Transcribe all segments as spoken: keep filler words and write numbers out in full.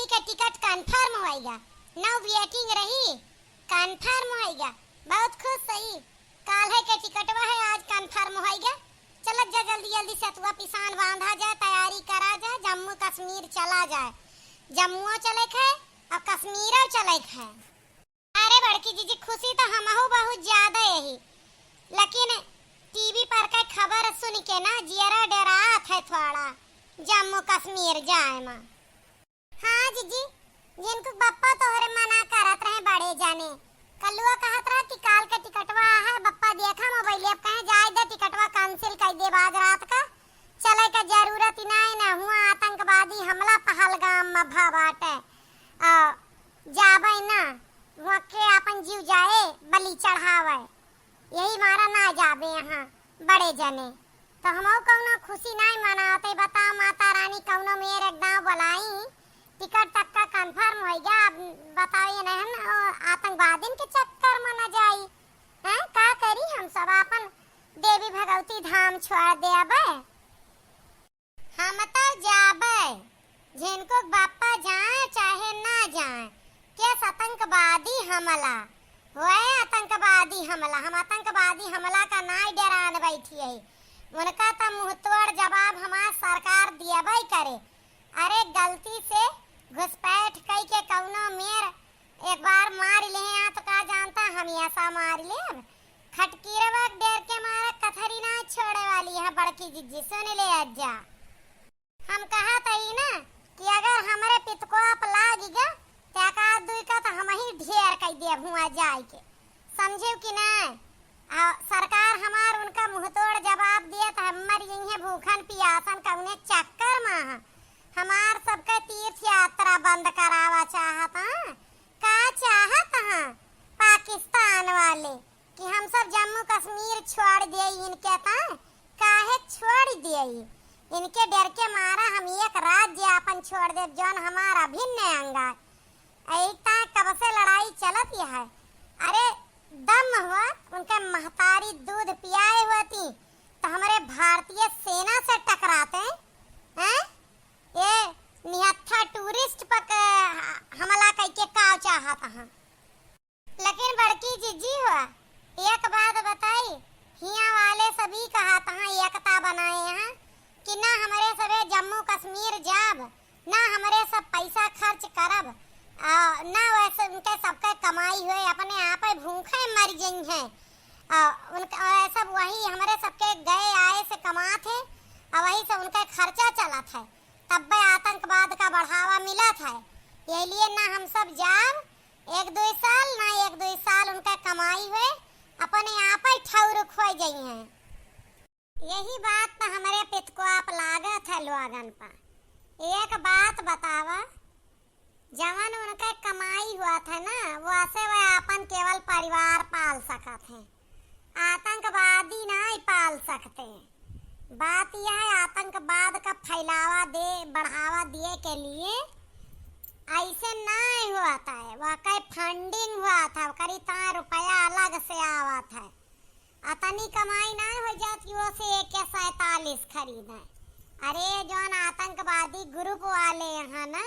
के टिकट confirm होइगा, now waiting रही, confirm होइगा। बहुत खुश सही, काल्हे के टिकटवा है, आज confirm होइगा। चलत जा, जल्दी जल्दी सतुआ पिसान बांधा जाए, तैयारी करा जाए, जम्मू कश्मीर चला जाए। जम्मुओ चले के है और कश्मीरो चले के है। अरे बड़की जीजी, खुशी तो हमहू बहुत ज्यादा यही, लेकिन टीवी पर के खबर सुन के ना जियरा डेरात है थोड़ा, जम्मू कश्मीर जाए मा। हाँ जीजी, जिनको बप्पा तोहरे मना करत रहे बड़े जाने, कलुआ कहत रहा कि काल के टिकटवा है, बप्पा देखा मोबाइल, अब कहे जाए दे, टिकटवा cancel कर दे आज रात का, चले के जरूरत ही नहीं ना, हुआ आतंकवादी हमला पहलगाम में भा बाटे, आ, जाबे ना, हुआ के आपन जीव जाए बलि चढ़ावे, यही मारा ना जाबे यहाँ बड़े जने। तो हमहू कौनो खुशी नाई मनावते। बताओ माता रानी, कौनो मेर एक दाव बोलाई, टिकट तक का confirm होइगा। अब बताओ ये नहीं हम ओ आतंकवादिन के चक्कर में न जाई, हैं? का करी हम सब आपन देवी भगवती धाम छोड़ दे अब। हम तो जाबे, झिनको बापा जाए चाहे ना जाए, केस आतंकवादी हमला, होए आतंकवादी हमला, हम आतंकवादी हमला का नाई डरान बैठी है। उनका तो मुंहतोड़ जवाब हमार सरकार दियबे करे। अरे गलती से घुसपैठ कई के कौनो मेर एक बार मार ले हैं, तो का जानता हम ऐसा मार लेब। खटकीरवा के डर के मारा कथरी ना छोड़े वाली है बड़की जिज्जी, सुन ले अज्जा। हम कहत हई ना कि अगर हमरे पितकोप लाग गया, तो एकाध दुई का तो हम ही ढेर कई देब हुआ जाए के, समझियो कि ना? आ सरकार हमार उनका मुंहतोड़ जवाब दिए, तो हम मर गई हैं भूखन पियासन कौने चक्कर में है। हमार सबके तीर्थ यात्रा बंद करावा चाहत हैं, का चाहत हैं पाकिस्तान वाले? कि हम सब जम्मू कश्मीर छोड़ दिए इनके ता, काहे छोड़ दिए? इनके डर के मारा हम एक राज्य आपन छोड़ दे, जौन हमारा अभिन्न अंग है। ऐ ता कब से लड़ाई चलत ही है। अरे दम हुआ उनके महतारी दूध पियाए होती तो हमरे भारतीय सेना से टकराते हैं। ये निहत्था टूरिस्ट पर के हमला कइके का चाहत हैं? लेकिन बड़की जिज्जी हुआ, एक बात बताई, हियां वाले सभी कहा तहाँ एकता बनाए हैं कि ना हमरे सबे जम्मू कश्मीर जाब, ना हमरे सब पैसा खर्च करब, आ, ना वैसे उनके सबके कमाई हुए, अपने आप ही भूखे मर गई हैं। आ, उनका, आ, सब वही हमरे सबके गए आए से कमात है, आ वही से उनका खर्चा चलत है, तब्बे आतंकवाद का बढ़ावा मिलत है। यही लिए ना हम सब जाब, एक दुई साल ना एक दुई साल उनका कमाई हुए, अपने आप ही ठौर खोई गई हैं। यही बात तो हमरे पितकोप लागत है लोगन पर। एक बात बतावा, जवन उनका कमाई हुआ था ना, वैसे वह अपन केवल परिवार पाल सकत हैं, आतंकवादी नहीं पाल सकते। बात यह है, आतंकवाद का फैलावा दे, बढ़ावा दिए के लिए ऐसे नहीं हुआ था, वह कई फंडिंग हुआ था, करी ता रुपया अलग से आवा था। अतनी कमाई नहीं हो जात कि वो से एक सैतालीस खरीदे। अरे जौन आतंकवादी ग्रुप वाले हैं ना,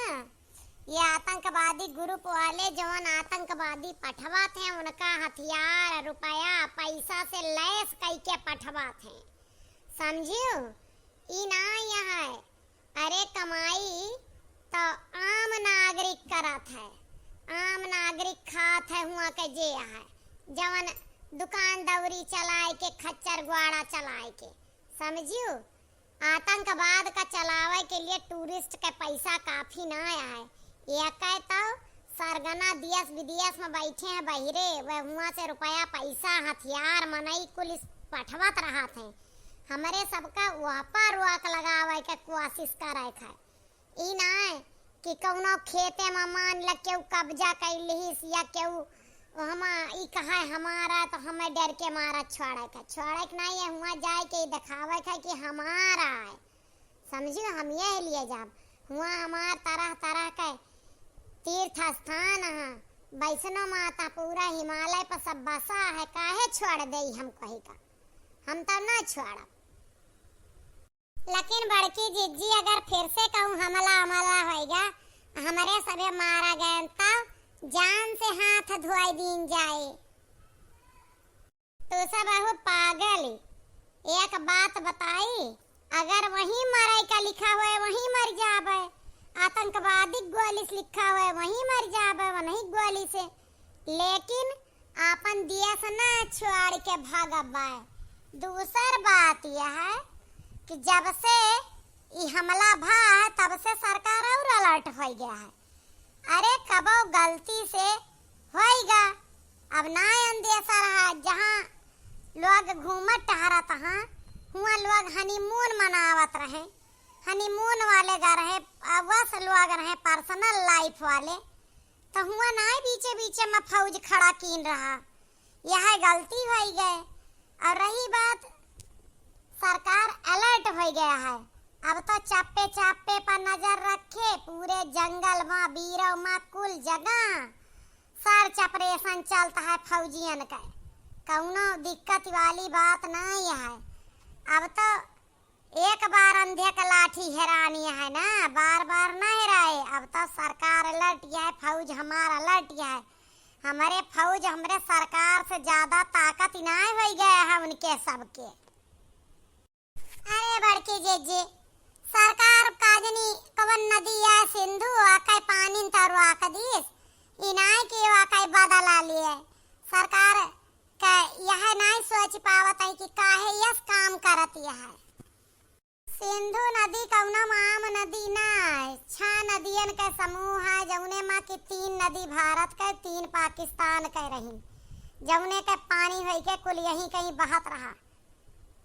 ये आतंकवादी ग्रुप वाले जौन आतंकवादी पठवात हैं, उनका हथियार, रुपया, पैसा से लैस कइके पठवात हैं, समझियो? ई ना यहाँ है। अरे कमाई तो आम नागरिक करत है, आम नागरिक खात है, हुआ के जे है, जवन दुकान दौरी चलाए के, खच्चर ग्वाड़ा चलाए के, समझियो? आतंकवाद का चलावे के लिए टूरिस्ट के पैसा काफी ना आए। ये कहे तो सरगना देश विदेश में बैठे हैं बहिरे, वह हुआ से रुपया, पैसा, हथियार, मनई कुल इस पठवत रहत हैं। हमरे सबका वापा रोक लगावे के कोशिश करे है। ई ना कि कौनो खेते में मान ल केहू कब्जा कर लिहिस या केहू हमा ई कहा हमारा, तो हमें डर के मारा छोड़े के, छोड़े के नहीं है, हुआ जाए के ई देखावे के कि हमारा है, समझियो? हम यह लिए जाब, हुआ हमार तरह तरह के तीर्थ स्थान है, वैष्णो माता पूरा हिमालय पर सब बसा है, काहे छोड़ देई हम कही का, हम तब ना छोड़ब। लेकिन बड़की जिज्जी अगर फिर से कहूँ हमला हमला होइगा, हमरे सभे मारा गए तब जान से हाथ धोआई दीन जाए। तू सब अहू पागल, एक बात बताई, अगर वहीं मरई का लिखा हुए वहीं मर जाबे, आतंकवादी गोली से लिखा हुए वहीं मर जाबे, वहीं गोली से, लेकिन आपन देश ना छोड़ के भागबे। दूसर बात यह है कि जब से ई हमला भा है तब से सरकार और अलर्ट हो गया है। अरे कबो गलती से होइगा। अब ना अंदेशा रहा, जहाँ लोग घूमत टहरत हाँ, हुआँ लोग हनीमून मनावत रहे, हनीमून वाले गा रहे, अवस लोग रहे पर्सनल लाइफ वाले, तो हुआँ ना बीचे बीचे में फौज खड़ा कीन रहा। यह गलती होई गए। और रही बात, सरकार अलर्ट हो गया है। अब तो चप्पे चप्पे पर नजर रखे, पूरे जंगल में, बीरव में, कुल जगह सर्च ऑपरेशन चलता है फौजियन के। कौनो दिक्कत वाली बात नहीं है। अब तो एक बार अंधे का लाठी हेरानी है ना, बार बार ना हेराए। अब तो सरकार अलर्ट है, फौज हमार अलर्ट है। हमरे फौज, हमरे सरकार से ज्यादा ताकत ही ना हो गया है उनके सबके। अरे बड़की जीजी, सरकार काजनी कवन नदी है, सिंधु, वाकई पानी तो रोक दीस, ई नाय कि वाकई बदला लिए। सरकार का यह नाय सोच पावत है कि काहे यस काम करत यह। सिंधु नदी कौनो आम नदी ना है, छह नदियन के समूह है, जौने मा कि तीन नदी भारत के, तीन पाकिस्तान के रही, जौने के पानी होई के कुल यहीं कहीं बहत रहा।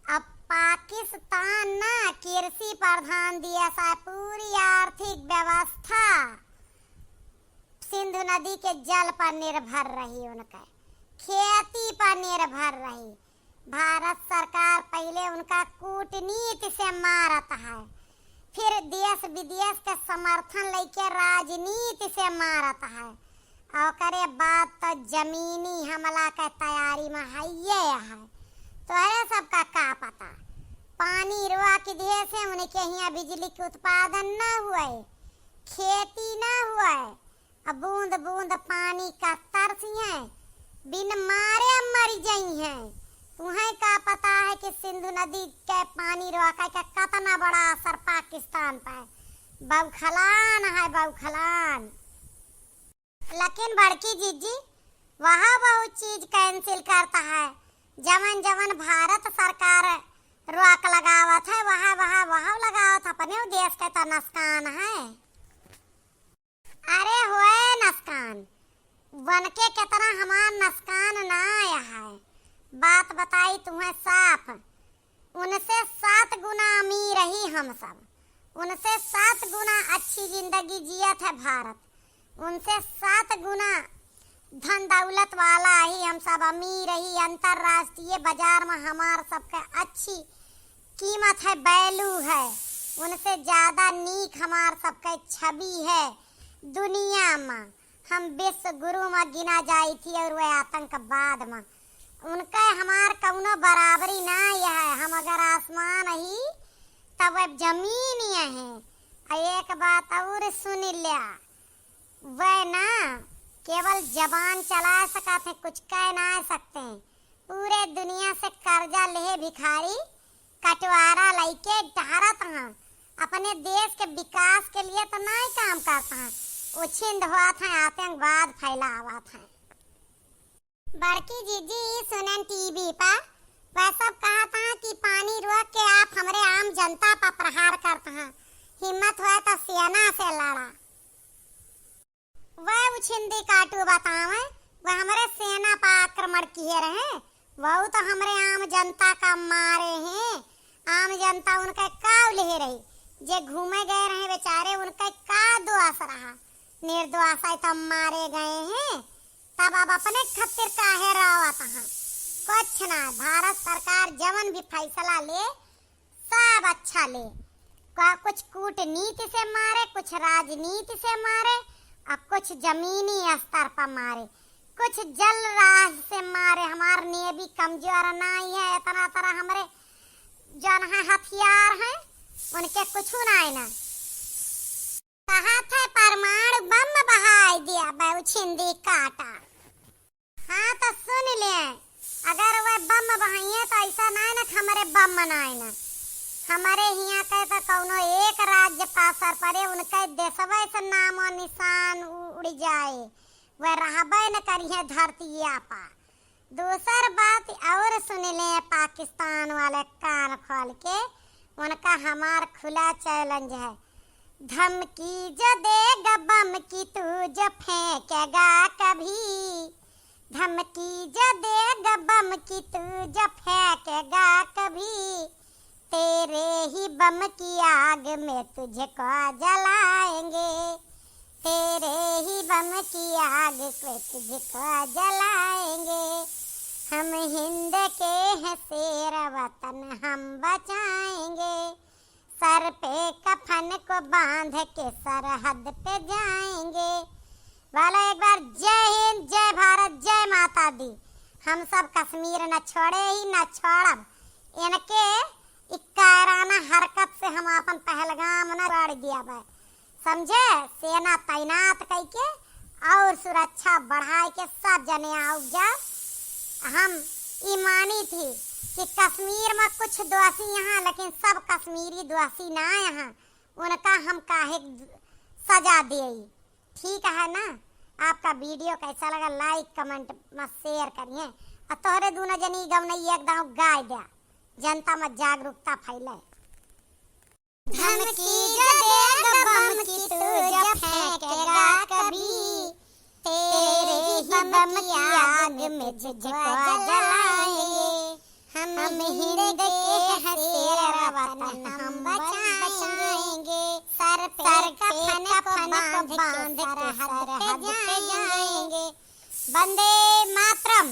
अब पाकिस्तान ना कृषि प्रधान देश है, पूरी आर्थिक व्यवस्था सिंधु नदी के जल पर निर्भर रही, उनके खेती पर निर्भर रही। भारत सरकार पहिले उनका कूटनीति से मारत है, फिर देश विदेश के समर्थन लेके राजनीति से मारत है। ओकरे बाद तो जमीनी हमला के तैयारी में हइये है। तोहरे सबका का पता, पानी रोक दिहे से उनके हियाँ बिजली के उत्पादन न हुए, खेती न हुए, अब बूंद बूंद पानी का तरसिहे, बिन मारे मर जइहे। तुहें का पता है कि सिंधु नदी के पानी रोके के कितना बड़ा असर पाकिस्तान पे है। बौखलान है, बौखलान। लेकिन बड़की जीजी, वह बहुत चीज कैंसिल करता है, जवन जवन भारत सरकार रोक लगावत है, वह, वह, वह लगावत, अपने देश के तो नुकसान है। अरे होए नुकसान, वनके केतना हमार नुकसान ना आया है। बात बताई तुम्हें साफ, उनसे सात गुना अमीर ही हम सब, उनसे सात गुना अच्छी जिंदगी जियत है भारत, उनसे सात गुना धन दौलत वाला ही हम सब, अमीर ही, अंतर्राष्ट्रीय बाजार में हमार सबके अच्छी कीमत है, value है, उनसे ज्यादा नीक हमार सबके छवि है दुनिया में। हम विश्व गुरु में गिना जाई थी और वह आतंकवाद में, उनके हमार कौनो बराबरी ना है। हम अगर आसमान ही तब वह जमीन ही है। और एक बात और सुन लिया, वह ना केवल जबान चला सकत है, कुछ कह ना सकते हैं। पूरे दुनिया से कर्जा लेहे भिखारी कटवारा लइके टहरत हैं, अपने देश के विकास के लिए तो नाहीं काम करत हैं, उछिंद होत हैं, आतंकवाद फैलावत हैं। बड़की जीजी, ई सुनन टीवी पर वह सब कहत हैं कि पानी रोक के आप हमरे आम जनता पर प्रहार करत हैं, हिम्मत होए तो सेना से लड़ा। वह उछिंदी काटू बतावे, वह हमरे सेना पर आक्रमण किए रहे, वह तो हमरे आम जनता का मारे हैं। आम जनता उनके का उल्हे रही, जे घूमे गए रहे बेचारे, उनके का दोष रहा, निर्दोष है तो मारे गए हैं। तब अब अपने खातिर काहे रोवत हैं? कुछ ना, भारत सरकार जवन भी फैसला ले, सब अच्छा ले। का-, कुछ कूटनीति से मारे, कुछ राजनीति से मारे, और कुछ जमीनी स्तर पर मारे, कुछ जल राह से मारे। हमार नेवी कमजोर नाहीं है, इतना तरह हमरे जौन है हथियार हैं, उनके कुछ नाहीं ना। कहत है परमाणु बम बहाई दिया बे उछिंदी काटा। हाँ तो सुन ले, अगर वे बम बहाइए तो ऐसा ना है ना कि हमरे बम मनाए ना, हमरे हियाँ के तो कौनो एक राज्य पासर पड़े, उनके देशवे से नामो निशान उ-, उड़ जाए, वे रहबे न करिए धरतिया पा। दूसर बात और सुन ले, पाकिस्तान वाले कान खोल के, उनका हमार खुला challenge है। धमकी जो देगा बम की तू जो फेंकेगा कभी, धमकी जो देगा बम की तू जो फेंकेगा कभी, तेरे ही बम की आग में तुझको जलाएंगे, तेरे ही बम की आग में तुझको जलाएंगे। हम हिंद के हैं शेर वतन हम बचाएंगे, सर पे कफन को बांध के सरहद पे जाएंगे। बोलो एक बार जय हिंद, जय भारत, जय माता दी। हम सब कश्मीर न छोड़े ही न छोड़ब। इनके ई कायराना हरकत से हम आपन पहलगाम न छोड़ दिया बे। समझे? सेना तैनात कइके और सुरक्षा बढ़ाए के सब जने आउब जा। हम ई मानी थी कि कश्मीर में कुछ दोषी यहाँ, लेकिन सब कश्मीरी दोषी ना यहाँ। उनका हम काहे सजा देई? ठीक है ना? आपका video कैसा लगा, like, comment में share करिए। और तोहरे दूनो जनी गवनई एक दाव गाय द्या, जनता में जागरूकता फैले। धमकी जो देगा बम की तू जो फेंकेगा कभी, तेरे ही बम की आग में तुझको जलाएंगे। हम हिंद के हैं शेर वतन हम बचाएंगे, सर पे कफन को बांध के सरहद पे जाएंगे। वंदे मातरम।